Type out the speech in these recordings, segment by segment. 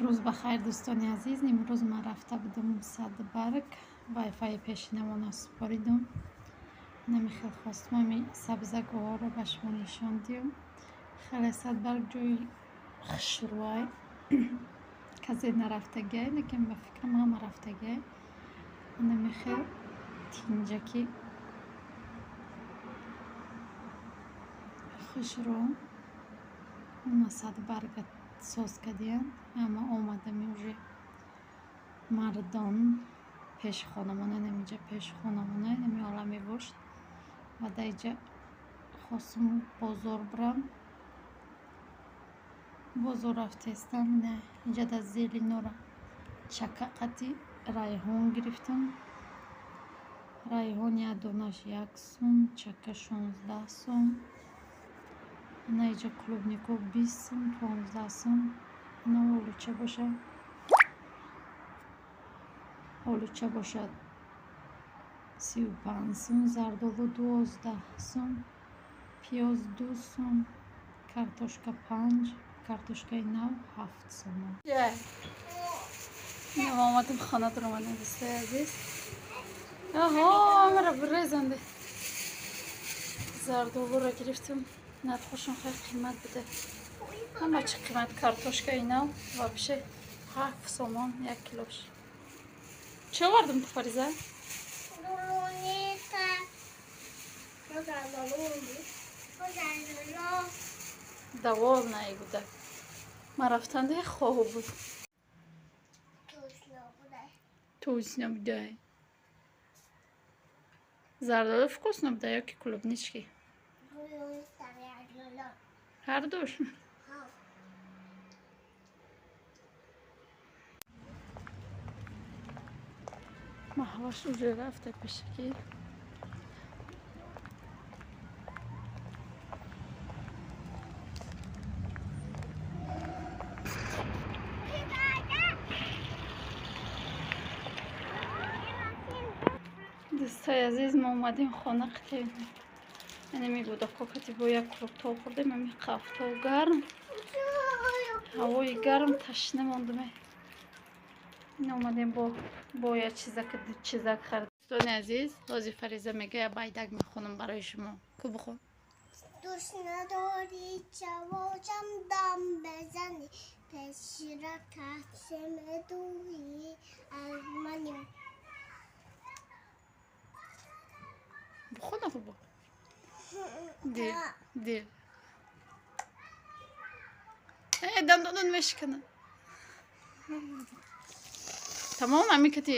Рӯз ба хайр, дӯстони азиз. Имрӯз ман рафта будам Садбарг, вайфайи пешинамона супоридум. Намихел хостум ами сабзагоҳҳоро ба шумо нишон диҳам. Хеле Садбарг ҷои хушрӯай. Касе нарафтагиай, лекин ба фикрам ҳама рафтагиай. Намихел тинҷаки хушрӯ. Уна Садбарга соз кардиянд. Ҳама омадами уже мардон пеши хонамона, инаминҷа пеши хонамона, инами олами гӯшт. Ва дар инҷа хостум бозор бирам. Бозор рафтаистам. Ина инҷа дар зелинора чака қати райҳон гирифтам. Райҳон як донаш 1 сум, чака 16 сум. Ина инҷа клубнико 20 сум, 15 сум. Ина олуча бошад. Олуча бошад 35 сум, зардолу 12 сум, пиёз 2 сум, картошка 5, картошкаи нав 7 сомон. Омадем хона, дуромадем, дӯстои азиз. Аҳо, маро бирезанде. Зардолуро гирифтам. Нархошон хеле қимат буда. Ҳама чӣ қимат. Картошкаи нав вообще 7 сомон як килош. Чӣ овардам ту, Фариза? Клубника. Довольная буда. Ман рафтанде хоб буд. Вкусно буда. Зардолу вкусно буда ё ки клубнички? Ҳардуш. Маҳваш уже рафта пешакӣ. Дӯстои азиз, мо омадем хона, қити янеми гудако кати бо як қурутоб хӯрдем. Ами қафтоб гарм, ҳавои гарм, ташна мондуме. Ин омадем бо як чизак чизак харид. Дӯстони азиз, ҳозир Фариза мега я байдак мехонам барои шумо. Ку, бихон. دوست نداری چواشم دم بزنی پشرا تحسم دوی از منی. Бихон аху бо дил дил. Э, дандонон мешикана. Тамом, ҳами кати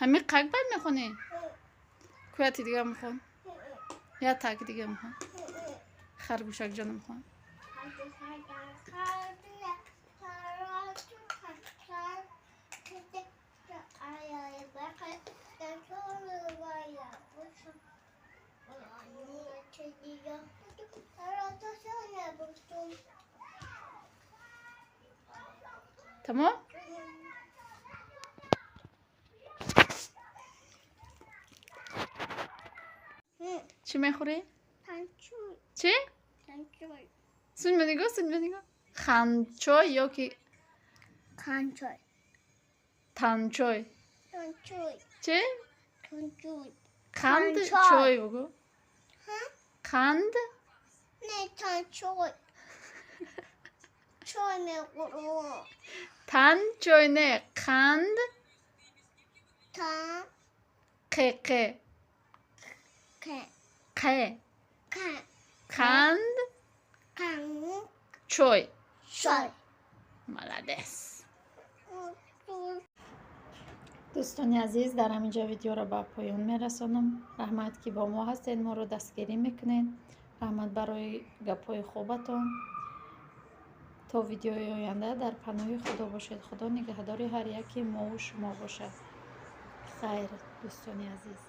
ҳами қак бад мехонӣ? Куяти дига мехон, я так дига мехон. Харгӯшакҷона мехон. Тамом. Чӣ мехӯрӣ? Чӣ? Сунь нигоҳ, сунь нигоҳ. Ханчой ё ки Канчой. Танчой? Танчой. Чӣ? Танчой. Қанд. Танчой. Чой бугӯ. Қанд. Не, танчой. Чой мехӯрам. Тан чой не, қанд. Тан. Қе, қе. Ке. Қе. Ке. Қанд. Кан. Чой. Чой. Молодец. Дӯстони азиз, дар ҳамин ҷо видеоро ба поён мерасонам. Раҳмат, ки бо мо ҳастед, моро дастгирӣ мекунед. Раҳмат барои гапҳои хубатон. То видеои оянда дар паноҳи Худо бошед. Худо нигаҳдори ҳар яки мову шумо бошад. Хайр, дӯстони азиз.